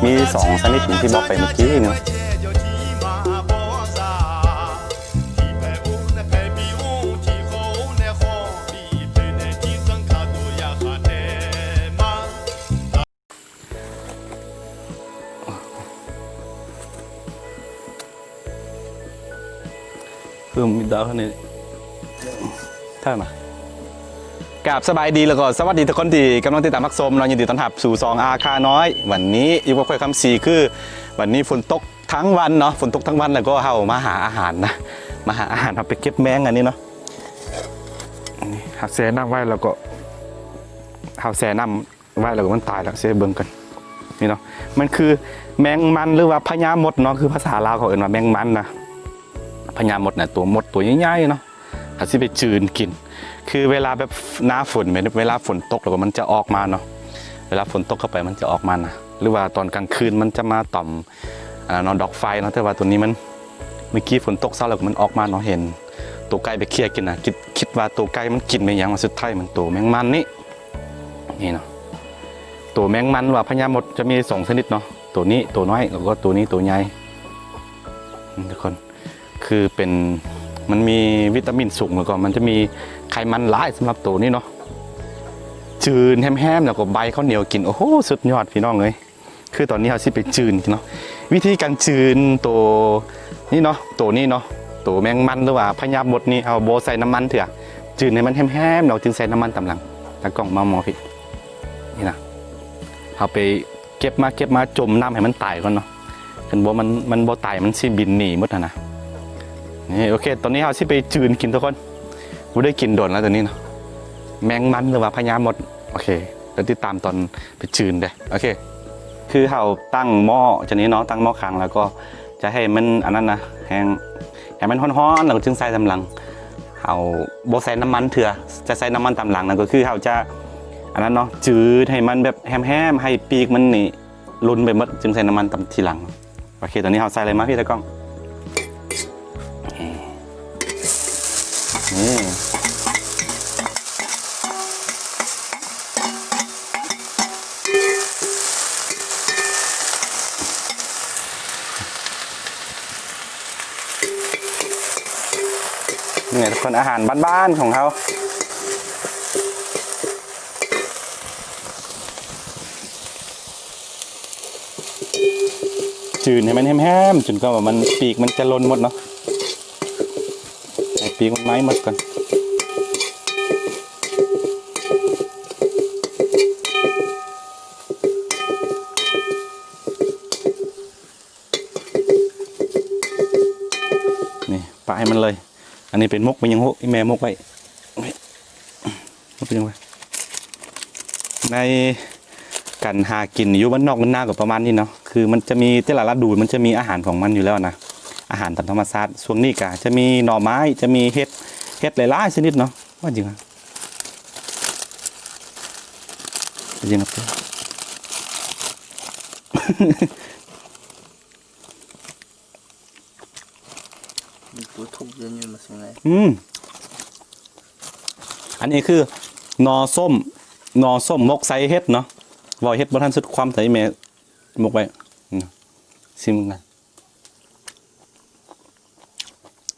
ມີສອງຊະນິດທີ່ບອກໄປເມື່ອກີ້ນີ້. ເພີ່ມມິດດາວນີ້ ຖ້າມາ ກາບສະບາຍດີ ແລ້ວກໍສະຫວັດດີທຸກຄົນທີ່ກຳລັງຕິດຕາມຮັບຊົມເນາະ. ຍິນດີຕ້ອນຮັບສູ່ຊ່ອງອາຄານ້ອຍ. ວັນນີ້ຢູ່ກັບຂ້ອຍຄຳສີ ຄືວັນນີ້ຝົນຕົກທັງວັນເນາະ, ຝົນຕົກທັງວັນ ແລ້ວກໍເຮົາມາຫາອາຫານນະ, ມາຫາອາຫານ. ເຮົາໄປເກັບແມງອັນນີ້ເນາະ, ນີ້ເຮົາແຊ່ນ້ຳໄວ້ ແລ້ວກໍເຮົາແຊ່ນ້ຳ ໄວ້ ແລ້ວກໍມັນຕາຍແລ້ວ. ຊິໃຫ້ເບິ່ງກັນ ນີ້ເນາະ, ມັນຄືແມງມັນ ຫຼືວ່າພະຍາມົດເນາະ, ຄືພາສາລາວເຂົາເອີ້ນວ່າແມງມັນນະ. ພະຍາມົດນະ ຕົວມົດຕົວໃຫຍ່ໆເນາະ. ເຮົາຊິໄປຈືນກິນ ຄືເວລາແບບໜ້າຝົນແມ່ນ ເວລາຝົນຕົກແລ້ວກໍມັນຈະອອກມາເນາະ, ເວລາຝົນຕົກເຂົ້າໄປມັນຈະອອກມານະ. ຫຼືວ່າຕອນກາງຄືນມັນຈະມາຕອມ ອັນນັ້ນເນາະ ດອກໄຟເນາະ. ແຕ່ວ່າຕົວນີ້ມັນ ເມື່ອກີ້ຝົນຕົກເຊົາແລ້ວກໍມັນອອກມາເນາະ, ເຫັນໂຕໄກ່ໄປເຄຍກິນນະ. ຄິດ ຄິດວ່າໂຕໄກ່ມັນກິນແມ່ນຫຍັງວະ, ສຸດທ້າຍມັນໂຕແມງມັນນີ້. ນີ້ເນາະ ໂຕແມງມັນ ຫຼືວ່າພະຍາມົດ ຈະມີສອງຊະນິດເນາະ, ໂຕນີ້ໂຕນ້ອຍ ແລ້ວກໍໂຕນີ້ໂຕໃຫຍ່. ນີ້ທຸກຄົນ ຄືເປັນ ມັນມີວິຕາມິນສູງ ແລ້ວກໍມັນຈະມີໄຂມັນຫຼາຍສຳລັບໂຕນີ້ເນາະ. ຈືນແຮມໆ ແລ້ວກໍໃບເຂົ້າໜຽວກິນ ໂອ້ໂຫ ສຸດຍອດພີ່ນ້ອງເອີຍ. ຄືຕອນນີ້ເຮົາຊິໄປຈືນເນາະ, ວິທີການຈືນໂຕນີ້ເນາະ ໂຕນີ້ເນາະ ໂຕແມງມັນ ຫຼືວ່າພະຍາມົດນີ້ ເຮົາບໍ່ໃສ່ນ້ຳມັນເທື່ອ, ຈືນໃຫ້ມັນແຮມໆ ເຮົາຈຶ່ງໃສ່ນ້ຳມັນຕາມຫຼັງ. ຕາກ້ອງມາໝໍ້ພີ້ ນີ້ນະ ເຮົາໄປເກັບມາ ເກັບມາ ຈົມນ້ຳໃຫ້ມັນຕາຍກ່ອນເນາະ, ຄັນບໍ່ ມັນ ມັນບໍ່ຕາຍ ມັນຊິບິນໜີໝົດຫັ້ນນະ. ນີ້ ໂອເຄ ຕອນນີ້ເຮົາຊິໄປຈືນກິນທຸກຄົນ, ບໍ່ໄດ້ກິນດົນແລ້ວໂຕນີ້ເນາະ, ແມງມັນ ຫຼືວ່າພະຍາມົດ. ໂອເຄ ແລ້ວຕິດຕາມຕອນໄປຈືນເດີ້. ໂອເຄ ຄືເຮົາຕັ້ງໝໍ້ຈັ່ງນີ້ເນາະ, ຕັ້ງໝໍ້ຄັງ ແລ້ວກໍຈະໃຫ້ມັນອັນນັ້ນນະ ແຮງ ໃຫ້ມັນຮ້ອນໆ ແລ້ວກໍຈຶ່ງໃສ່ຕາມຫຼັງ. ເຮົາບໍ່ໃສ່ນ້ຳມັນເທື່ອ, ຈະໃສ່ນ້ຳມັນຕາມຫຼັງ. ນັ້ນກໍຄືເຮົາຈະອັນນັ້ນເນາະ, ຈືນໃຫ້ມັນແບບແຮມໆ ໃຫ້ປີກມັນນີ້ ລຸນໄປໝົດ ຈຶ່ງໃສ່ນ້ຳມັນຕາມທີຫຼັງ. ໂອເຄ ຕອນນີ້ເຮົາໃສ່ເລີຍ. ມາພີ້ຕາກ້ອງ. ນີ້ ນີ້ທຸກຄົນ ອາຫານບ້ານໆຂອງເຮົາ. ຈືນໃຫ້ມັນແຮມໆ ຈົນກວ່າວ່າມັນ ປີກມັນຈະຫຼົ່ນໝົດເນາະ, ໃຫ້ປີກມັນໄໝ້ໝົດກ່ອນ. ນີ້ ປະໃຫ້ມັນເລີຍ. ອັນນີ້ໄປໝົກໄວ້ຫຍັງຮູ້ ອີ່ແມ່ໝົກໄວ້. ໃນການຫາກິນຢູ່ບ້ານນອກບ້ານນາກໍປະມານນີ້ເນາະ, ຄືມັນຈະມີແຕ່ລະລະດູ ມັນຈະມີອາຫານຂອງມັນຢູ່ແລ້ວນະ, ອາຫານຕາມທຳມະຊາດ. ຊ່ວງນີ້ກະຈະມີໜໍ່ໄມ້ ຈະມີເຫັດ ເຫັດຫຼາຍໆຊະນິດເນາະ. ວ່າຈິງ ວ່າຈິງ ມີຜູ້ທຸກເຢັນຢູ່ມາຊິງໄງ. ອືມ ອັນນີ້ຄືໜໍ່ສົ້ມ ໜໍ່ສົ້ມໝົກໃສ່ເຫັດເນາະ. ເວົ້າເຫັດບໍ່ທັນສຸດຄວາມ ແຕ່ອີ່ແມ່ໝົກໄວ້. ອືມ ຊີມນະ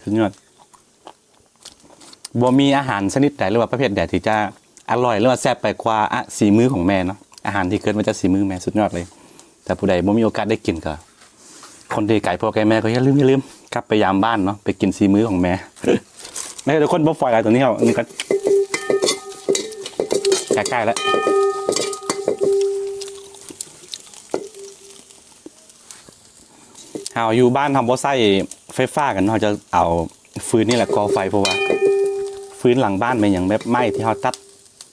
ສຸດຍອດ. ບໍ່ມີອາຫານຊະນິດໃດ ຫຼືວ່າປະເພດໃດທີ່ຈະອະລ່ອຍ ຫຼືວ່າແຊບໄປກວ່າ ອະ ສີມືຂອງແມ່ເນາະ. ອາຫານທີ່ເກີດມາຈາກສີມືແມ່ສຸດຍອດເລີຍ. ແຕ່ຜູ້ໃດບໍ່ມີໂອກາດໄດ້ກິນກໍ ຄົນທີ່ໄກພໍ່ໄກແມ່ກໍຢ່າລືມ ຢ່າລືມກັບໄປຢາມບ້ານເນາະ, ໄປກິນສີມືຂອງແມ່. ແມ່ທຸກຄົນບໍ່ຟອຍຫຼາຍຕົວນີ້ເຮົາ ນີ້ກໍໃກ້ໆແລ້ວ. ເຮົາຢູ່ບ້ານເຮົາບໍ່ໃຊ້ໄຟຟ້າກັນເນາະ, ເຮົາຈະເອົາຟືນນີ້ແຫຼະກໍ່ໄຟ ເພາະວ່າຟືນຫຼັງບ້ານແມ່ນຫຍັງ ແບບໄມ້ທີ່ເຮົາຕັດ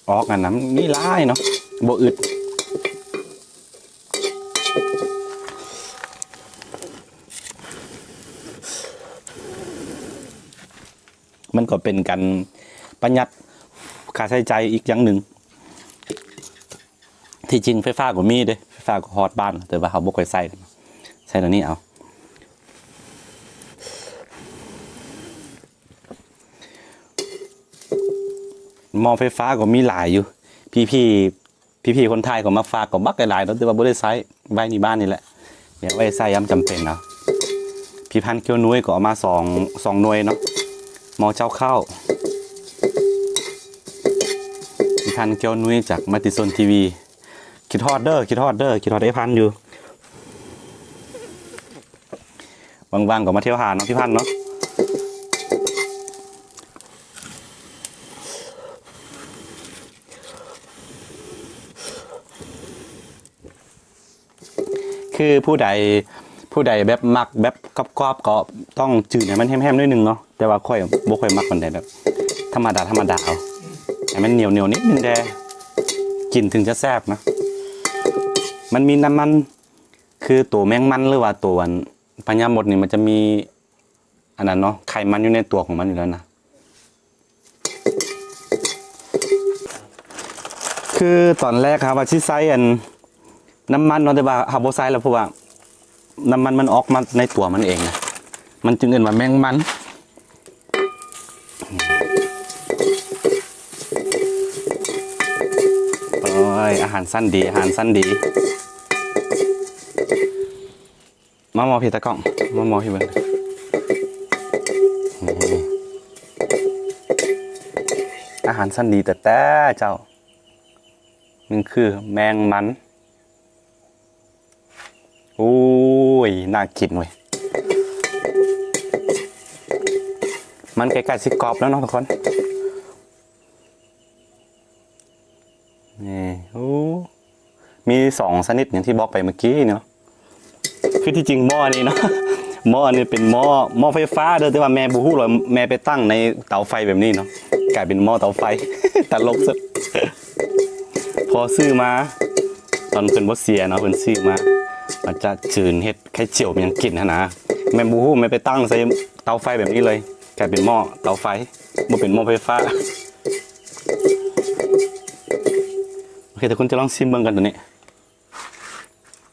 ອອກຫັ້ນນະ ມັນມີຫຼາຍເນາະ ບໍ່ອຶດ. ມັນກໍເປັນການປະຢັດຄ່າໃຊ້ຈ່າຍອີກຢ່າງໜຶ່ງ. ທີ່ຈິງໄຟຟ້າກໍມີເດ້, ໄຟຟ້າກໍຮອດບ້ານ, ແຕ່ວ່າເຮົາບໍ່ຄ່ອຍໃຊ້ກັນ, ໃຊ້ແນວນີ້ເອົາ. ໂ ໝໍ້ໄຟຟ້າກໍມີຫຼາຍຢູ່ ພີ່ໆ ພີ່ໆຄົນໄທກໍມາຝາກກໍບັກຫຼາຍໆເນາະ ແຕ່ວ່າບໍ່ໄດ້ໃຊ້ ໄວ້ໃນບ້ານນີ້ແຫຼະ ດຽວໄວ້ໃຊ້ຍາມຈຳເປັນເອົາ. ພິພັນແກ້ວນຸ້ຍກໍເອົາມາສອງ ສອງໜ່ວຍເນາະ ໝໍ້ເຈົ້າເຂົ້າ. ພິພັນແກ້ວນຸ້ຍຈາກມະຕິຊົນທີວີ ຄິດຮອດເດີ ຄິດຮອດເດີ ຄິດຮອດອ້າຍພັນຢູ່. ວ່າງໆກໍມາທ່ຽວຫາເນາະ ພີ່ພັນເນາະ. ຄືຜູ້ໃດ ຜູ້ໃດແບບມັກແບບກອບໆ ກໍຕ້ອງຈືນໃຫ້ມັນແຮມໆໜ້ອຍໜຶ່ງເນາະ ແຕ່ວ່າຂ້ອຍບໍ່ຄ່ອຍມັກປານໃດ ແບບທຳມະດາ ທຳມະດາເອົາ ໃຫ້ມັນໜຽວໆນິດໜຶ່ງແດ່ ກິນເຖິງຈະແຊບນະ. ມັນມີນ້ຳມັນ ຄືໂຕແມງມັນ ຫຼືວ່າໂຕອັນພະຍາມົດນີ້ ມັນຈະມີອັນນັ້ນເນາະ ໄຂມັນຢູ່ໃນຕົວຂອງມັນຢູ່ແລ້ວນະ. ຄືຕອນແລກເຮົາວ່າຊິໃສ່ອັນນ້ຳມັນເນາະ ແຕ່ວ່າເຮົາບໍ່ໃສ່ແລ້ວ ເພາະວ່ານ້ຳມັນມັນອອກມາໃນຕົວມັນເອງນະ ມັນຈຶ່ງເອີ້ນວ່າແມງມັນ. ໂອ້ຍ ອາຫານຊັ້ນດີ ອາຫານຊັ້ນດີ. ມາໝໍ້ພີ່ຕາກ້ອງ ມາໝໍ້ພີ່ເບິ່ງ ນີ້ ອາຫານຊັ້ນດີແທ້ໆ ເຈົ້າ ມັນຄືແມງມັນ. ໂອ້ຍ ໜ້າກິນເວີຍ ມັນໃກ້ໆຊິກອບແລ້ວເນາະທຸກຄົນ. ນີ້ ໂອ້ ມີສອງຊະນິດ ຢ່າງທີ່ບອກໄປເມື່ອກີ້ເນາະ. ຄືທີ່ຈິງໝໍ້ອັນນີ້ເນາະ ໝໍ້ອັນນີ້ເປັນໝໍ້ ໝໍ້ໄຟຟ້າເດີ ແຕ່ວ່າແມ່ບໍ່ຮູ້ວ່າແມ່ໄປຕັ້ງໃນເຕົາໄຟແບບນີ້ເນາະ ກາຍເປັນໝໍ້ເຕົາໄຟ ຕະຫຼົກສຸດ. ພໍຊື້ມາ ຕອນເພິ່ນບໍ່ເສຍເນາະ ເພິ່ນຊື້ມາ ມາຈາກຈີນ ເຮັດໄຂ່ຈຽວຫຍັງກິນຫັ້ນນະ ແມ່ບໍ່ຮູ້ ແມ່ໄປຕັ້ງໃສ່ເຕົາໄຟແບບນີ້ເລີຍ ກາຍເປັນໝໍ້ເຕົາໄຟ ບໍ່ເປັນໝໍ້ໄຟຟ້າ. ໂອເຄ ທຸກຄົນຈະລອງຊີມເບິ່ງກັນໂຕນີ້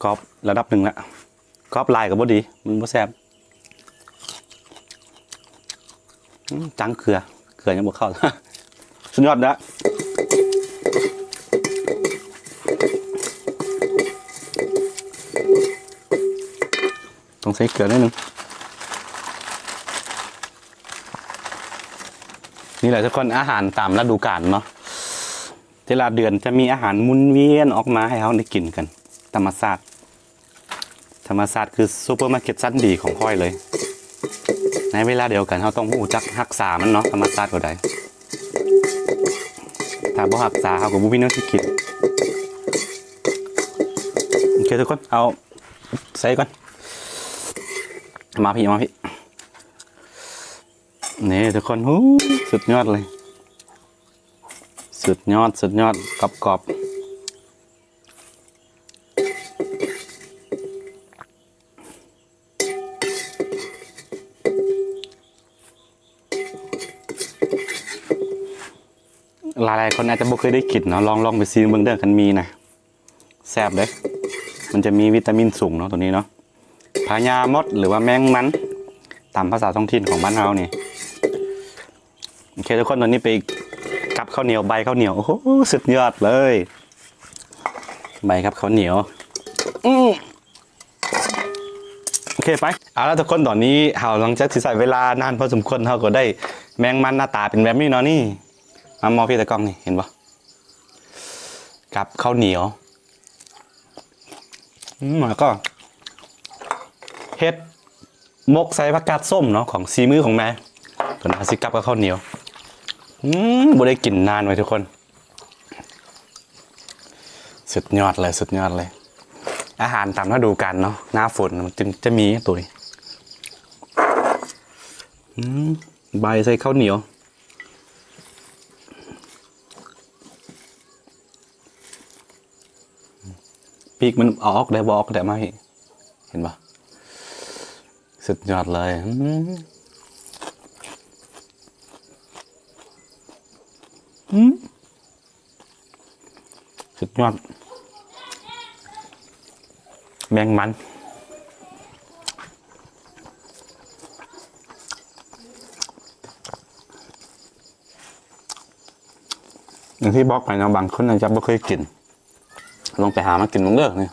ກອບລະດັບໜຶ່ງລະ ກອບຫຼາຍກໍບໍ່ດີ ມັນບໍ່ແຊບ. ອືມ ຈັງເກືອ ເກືອຍັງບໍ່ເຂົ້າ ສຸດຍອດລະ ຕ້ອງໃສ່ເກືອໜ້ອຍໜຶ່ງ. ນີ້ແຫຼະທຸກຄົນ ອາຫານຕາມລະດູການເນາະ ແຕ່ລະເດືອນຈະມີອາຫານໝູນວຽນອອກມາໃຫ້ເຮົາໄດ້ກິນກັນ ທຳມະຊາດ ທຳມະຊາດຄືຊຸບເປີມາເກັດຊັ້ນດີຂອງຂ້ອຍເລີຍ. ໃນເວລາດຽວກັນເຮົາຕ້ອງຮູ້ຈັກຮັກສາມັນເນາະ ທຳມະຊາດກໍໄດ້ ຖ້າບໍ່ຮັກສາເຮົາກໍບໍ່ມີແນວຊິກິນ. ໂອເຄທຸກຄົນ ເອົາໃສ່ກ່ອນ ມາພີ້ ມາພີ້ ນີ້ທຸກຄົນ ຫູ ສຸດຍອດເລີຍ ສຸດຍອດ ສຸດຍອດ ກອບໆ. ຫຼາຍໆຄົນອາດຈະບໍ່ເຄີຍໄດ້ກິນເນາະ ລອງ ລອງໄປຊີມເບິ່ງເດີ ຄັນມີນະ ແຊບເດ້ ມັນຈະມີວິຕາມິນສູງເນາະ ໂຕນີ້ເນາະ ພະຍາມົດ ຫຼືວ່າແມງມັນ ຕາມພາສາທ້ອງຖິ່ນຂອງບ້ານເຮົານີ້. ໂອເຄທຸກຄົນ ຕອນນີ້ໄປກັບເຂົ້າໜຽວ ໃບເຂົ້າໜຽວ ໂອ້ໂຫ ສຸດຍອດເລີຍ ໃບກັບເຂົ້າໜຽວ ອືມ ໂອເຄ ໄປ ເອົາລະທຸກຄົນ ຕອນນີ້ເຮົາຫຼັງຈາກທີ່ໃຊ້ເວລານານພໍສົມຄວນ ເຮົາກໍໄດ້ແມງມັນໜ້າຕາເປັນແບບນີ້ເນາະ ນີ້ ມາມອບໃຫ້ຕາກ້ອງນີ້ ເຫັນບໍ່ ກັບເຂົ້າໜຽວ ອືມ ແລ້ວກໍເຮັດ ໝົກໃສ່ຜັກກາດສົ້ມເນາະ ຂອງ ສີມືຂອງແມ່ ເພິ່ນວ່າຊິກັບກັບເຂົ້າໜຽວ ອືມ ບໍ່ໄດ້ກິນນານເວີຍທຸກຄົນ ສຸດຍອດເລີຍ ສຸດຍອດເລີຍ ອາຫານຕາມລະດູການເນາະ ໜ້າຝົນມັນຈຶ່ງຈະມີໂຕນີ້ ອືມ ໃບໃສ່ເຂົ້າໜຽວ ປີກມັນເອົາອອກໄດ້ ບໍ່ອອກໄດ້ ມາພີ້ ເຫັນບໍ່ ສຸດຍອດເລີຍ ອືມ ອືມ ສຸດຍອດ ແມງມັນ. ຢ່າງທີ່ບອກໄປເນາະ ບາງຄົນອາດຈະບໍ່ເຄີຍກິນ ລອງໄປຫາມາກິນເບິ່ງເດີນີ້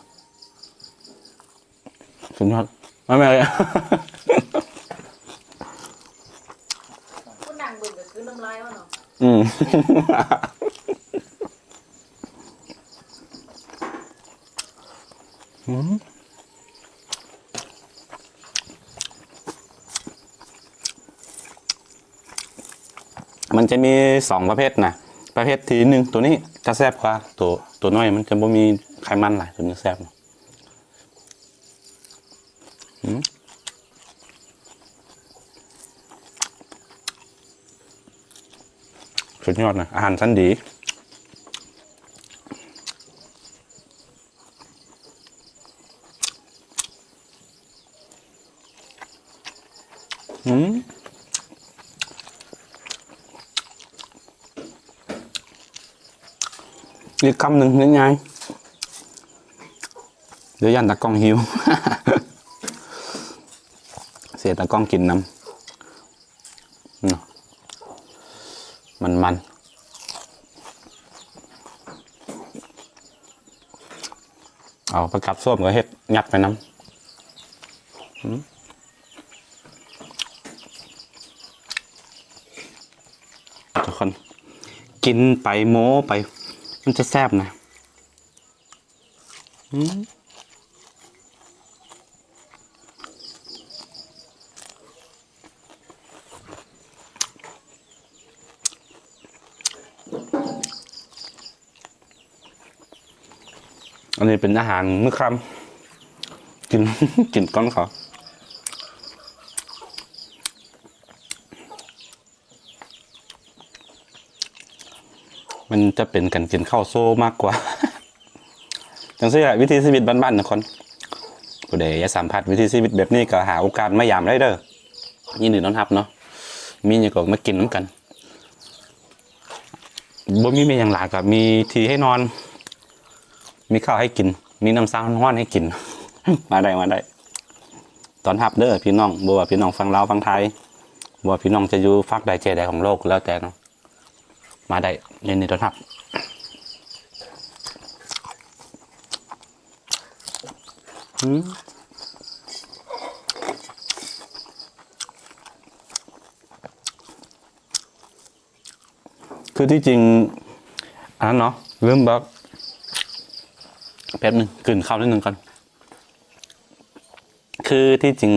ສຸດຍອດ ມາແມ່ເອີຍ ຜູ້ນັ່ງເບິ່ງກໍຄືນ້ຳລາຍເນາະ ອືມ ອືມ ມັນຈະມີສອງປະເພດນະ ປະເພດທີໜຶ່ງ ໂຕນີ້ຈະແຊບກວ່າ ໂຕ ໂຕນ້ອຍມັນຈະບໍ່ມີໄຂມັນຫຼາຍ ໂຕນີ້ແຊບ ອືມ ສຸດຍອດນະ ອາຫານຊັ້ນດີ ອືມ ອີກຄຳໜຶ່ງງ່າຍໆ ດຽວຢ້ານຕາກ້ອງຫິວ ເສຍຕາກ້ອງກິນນຳ ເນາະ ມັນໆ ເອົາປາກັບໂຊມກໍເຮັດຍັດໄປນຳ ອືມ ທຸກຄົນ ກິນໄປໂມ້ໄປ ມັນຈະແຊບນະ ອືມ ອັນນີ້ເປັນອາຫານມື້ຄ່ຳ ກິນ ກິນກ່ອນເຂົ້າ. ມັນຈະເປັນການກິນເຂົ້າໂຊມາກກວ່າ ຈັ່ງຊີ້ແຫຼະ ວິຖີຊີວິດບ້ານໆ ທຸກຄົນ ຜູ້ໃດຢາກສຳຜັດວິຖີຊີວິດແບບນີ້ ກໍຫາໂອກາດມາຢາມໄດ້ເດີ ຍິນດີຕ້ອນຮັບເນາະ ມີຫຍັງກໍມາກິນນຳກັນ ບໍ່ມີແມ່ນຫຍັງຫຼາຍ ກໍມີທີ່ໃຫ້ນອນ ມີເຂົ້າໃຫ້ກິນ ມີນ້ຳຊາຮ້ອນໃຫ້ກິນ ມາໄດ້ ມາໄດ້ ຕ້ອນຮັບເດີພີ່ນ້ອງ ບໍ່ວ່າພີ່ນ້ອງຝັ່ງລາວຝັ່ງໄທ ບໍ່ວ່າພີ່ນ້ອງຈະຢູ່ຟາກໃດແຈໃດຂອງໂລກກໍແລ້ວແຕ່ເນາະ ມາໄດ້ ຍິນດີຕ້ອນຮັບ ອືມ ຄືທີ່ຈິງ ອັນນັ້ນເນາະ ລືມບອກ ແປັບໜຶ່ງ ກືນເຂົ້າໜ້ອຍໜຶ່ງກ່ອນ. ຄືທີ່ຈິງ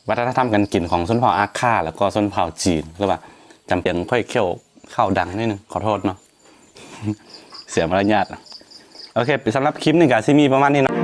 ວັດທະນະທຳການກິນຂອງຊົນເຜົ່າອາຂ້າ ແລ້ວກໍຊົນເຜົ່າຈີນ ຫຼືວ່າ ຈຳເປັນຂ້ອຍຂ້ຽວເຂົ້າດັງໜ້ອຍໜຶ່ງ ຂໍໂທດເນາະ ເສຍມາລະຍາດ. ໂອເຄ ສຳລັບຄລິບນີ້ກໍຊິມີປະມານນີ້ເນາະ.